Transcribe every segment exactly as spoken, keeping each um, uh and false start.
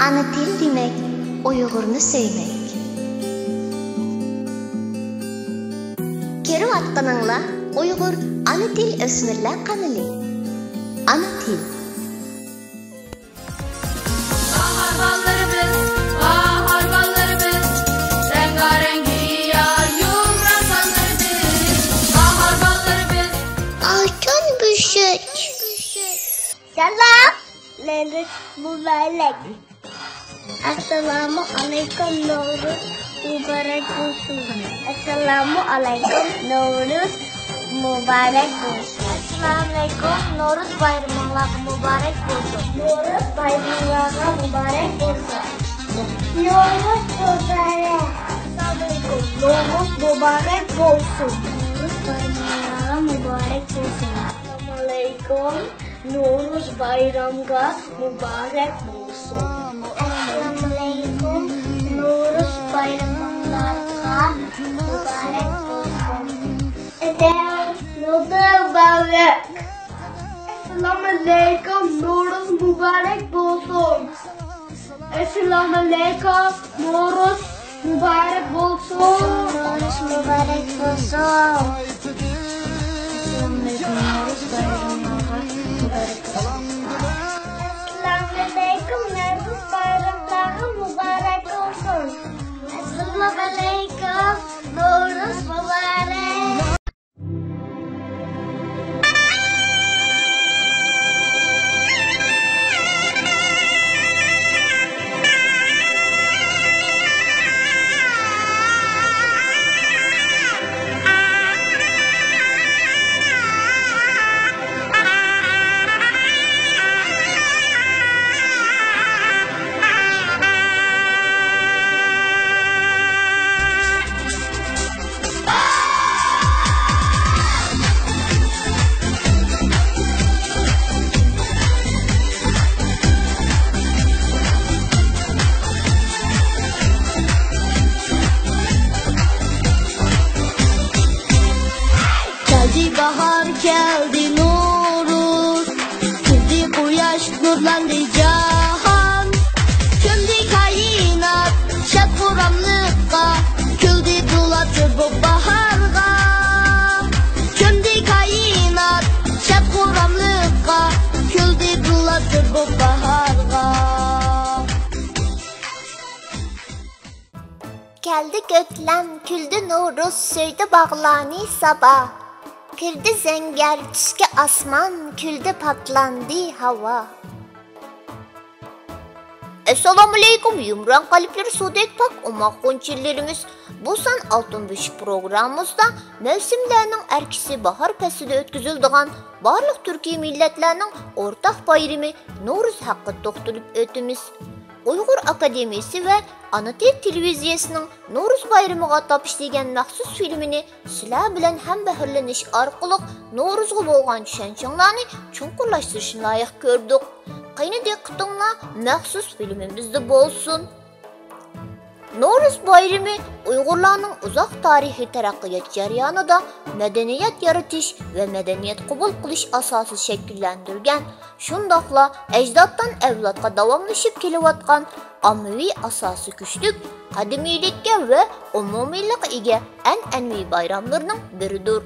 ئانا تىل دېمەك، ئۇيغۇرنى سۆيمەك. كۆرۈۋاتقىنىڭلار ئۇيغۇر ئانا تىل ئۆسمۈرلەر قانىلى. ئانا تىل. باھار باللىرىمىز، باھار باللىرىمىز، رەڭگارەڭ گىياھ يۇمران سانلىرىمىز، باھار باللىرىمىز. ئالتۇن بۆشۈك. سالام، نورۇز مۇبارەك. ئەسسالامۇ ئەلەيكۇم، نورۇز مۇبارەك بولسۇن. ئەسسالامۇ ئەلەيكۇم، نورۇز مۇبارەك بولسۇن. ئەسسالامۇ ئەلەيكۇم، نورۇز بايرىمىڭلارغا مۇبارەك بولسۇن. نورۇز بايرىمىڭلارغا مۇبارەك بولسۇن. نورۇز مۇبارەك. ئەسسالامۇ ئەلەيكۇم، نورۇز مۇبارەك بولسۇن. نورۇز بايرىمىڭلارغا مۇبارەك بولسۇن. ئەسسالامۇ ئەلەيكۇم، نورۇز بايرامغا مۇبارەك بولسۇن. ئەسسالامۇ ئەلەيكۇم، نورۇز بايرىمىڭلارغا مۇبارەك بولسۇن. ئەتەڭ نورۇز مۇبارەك. ئەسسالامۇ ئەلەيكۇم، نورۇز مۇبارەك بولسۇن. ئەسسالامۇ ئەلەيكۇم، نورۇز مۇبارەك بولسۇن. نورۇز مۇبارەك بولسۇن. ئەسسالامۇ ئەلەيكۇم، نورۇز بايرىمىڭلارغا مۇبارەك بولسۇن. ئەسسالامۇ ئەلەيكۇم، نورۇز بايرىمىڭلارغا مۇبارەك بولسۇن. ئەسسالامۇ ئەلەيكۇم، نورۇز مۇبارەك. كەلدى باھار، كەلدى نورۇز، كۈلدى قۇياش، نۇرلاندى جاھان. چۆمدى كائىنات شاد-خۇراملىققا، كۈلدى بۇلۇتلار بۇ باھارغا. چۆمدى كائىنات شاد-خۇراملىققا، كۈلدى بۇلۇتلار بۇ باھارغا. كەلدى كۆكلەم، كۈلدى نورۇز، سۆيدى باغلارنى سابا. كىردى زەڭگەر تۈسكە ئاسمان، كۈلدى پاكلاندى ھاۋا. ئەسسالامۇئەلەيكۇم، يۇمران قەلبلىرى سۇدەك پاك ئوماق غۇنچىلىرىمىز. بۇ سان ئالتۇن بۆشۈك پروگراممىمىزدا مەۋسۇملەرنىڭ ئەركىسى باھار پەسلىدە ئۆتكۈزۈلىدىغان بارلىق تۈركىي مىللەتلەرنىڭ ئورتاق بايرىمى نورۇز ھەققىدە توختىلىپ ئۆتىمىز. ئۇيغۇر ئاكادېمىيىسى ۋە ئانا تىل تېلېۋىزىيەسىنىڭ نورۇز بايرىمىغا تاپشۇرۇلغان مەخسۇس فىلىمىنى سىلەر بىلەن ھەمبەھىرلىنىش ئارقىلىق نورۇزغا بولغان چۈشەنچىڭلارنى چوڭقۇرلاشتۇرۇشنى لايىق كۆردۇق. قېنى دىققىتىڭلار مەخسۇس فىلىمىمىزدە بولسۇن. نورۇز بايرىمى ئۇيغۇرلارنىڭ ئۇزاق تارىخىي تەرەققىيات جەريانىدا مەدەنىيەت يارىتىش ۋە مەدەنىيەت قوبۇل قىلىش ئاساسى شەكىللەندۈرگەن، شۇنداقلا ئەجدادتىن ئەۋلادقا داۋاملىشىپ كېلىۋاتقان ئاممىۋى ئاساسى كۈچلۈك، قەدىمىيلىككە ۋە ئومۇمىيلىققا ئىگە ئەنئەنىۋى بايراملىرىنىڭ بىرىدۇر.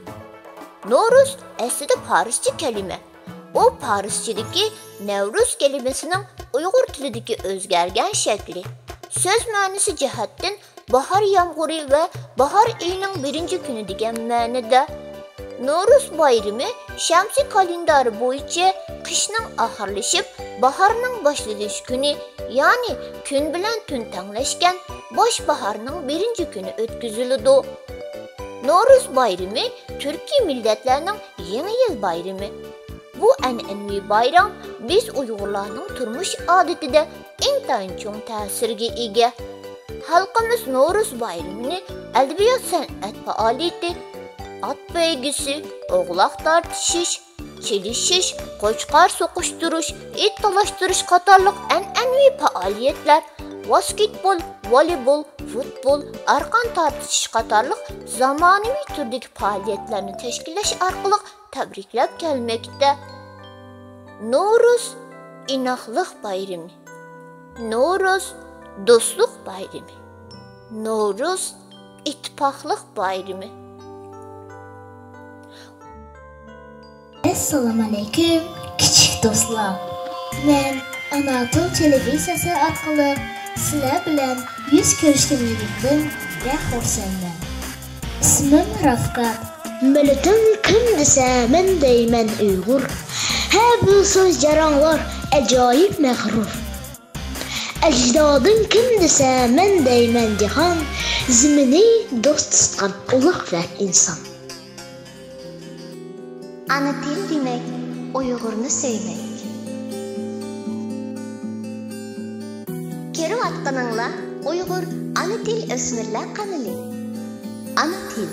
نورۇز ئەسلىدە پارسچە كەلىمە. ئۇ پارسچىدىكى نەۋرۇز كەلىمىسىنىڭ ئۇيغۇر تىلىدىكى ئۆزگەرگەن شەكلى. سۆز مەنىسى جەھەتتىن باھار يامغۇرى ۋە باھار ئېيىنىڭ بىرىنچى كۈنى دېگەن مەنىدە. نورۇز بايرىمى شەمسىي كالېندارى بويىچە قىشنىڭ ئاخىرلىشىپ، باھارنىڭ باشلىنىش كۈنى، يەنى كۈن بىلەن تۈن تەڭلەشكەن باش باھارنىڭ بىرىنچى كۈنى ئۆتكۈزۈلىدۇ. نورۇز بايرىمى تۈركىي مىللەتلەرنىڭ يېڭى يىل بايرىمى. بۇ ئەنئەنىۋى بايرام بىز ئۇيغۇرلارنىڭ تۇرمۇش ئادىتىدە ئىنتايىن چوڭ تەسىرگە ئىگە. خەلقىمىز نورۇز بايرىمىنى ئەدەبىيات-سەنئەت پائالىيىتى، ئات بەيگىسى، ئوغلاق تارتىشىش، چېلىشىش، قوچقار سوقۇشتۇرۇش، ئىت تالاشتۇرۇش قاتارلىق ئەنئەنىۋى پائالىيەتلەر، ۋاسكېتبول، ۋالىبول، فۇتبول، ئارقان تارتىشىش قاتارلىق زامانىۋى تۈردىكى پائالىيەتلەرنى تەشكىللەش ئارقىلىق تەبرىكلەپ كەلمەكتە. نورۇز ئىناقلىق بايرىمى. نورۇز دوستلۇق بايرىمى. نورۇز ئىتتىپاقلىق بايرىمى. ئەسسالامۇئەلەيكۇم، كىچىك دوستلار. مەن ئانا تىل تېلېۋىزىيەسى ئارقىلىق سىلەر بىلەن يۈز كۆرۈشكەنلىكىمدىن بەك خۇرسەنمەن. ئىسمىم رافقات. مىللىتىڭ كىم دېسە، مەن دەيمەن ئۇيغۇر. ھە، بۇ سۆز جاراڭلار ئاجايىپ مەغرۇر. ئەجدادىڭ كىم دېسە، مەن دەيمەن جاھان. زېمىنى دوست تۇتقان ئۇلۇغ ۋە ئىنسان. ئانا تىل دېمەك، ئۇيغۇرنى سۆيمەك. كۆرۈۋاتقىنىڭلار ئۇيغۇر ئانا تىل ئۆسمۈرلەر قانىلى. ئانا تىل.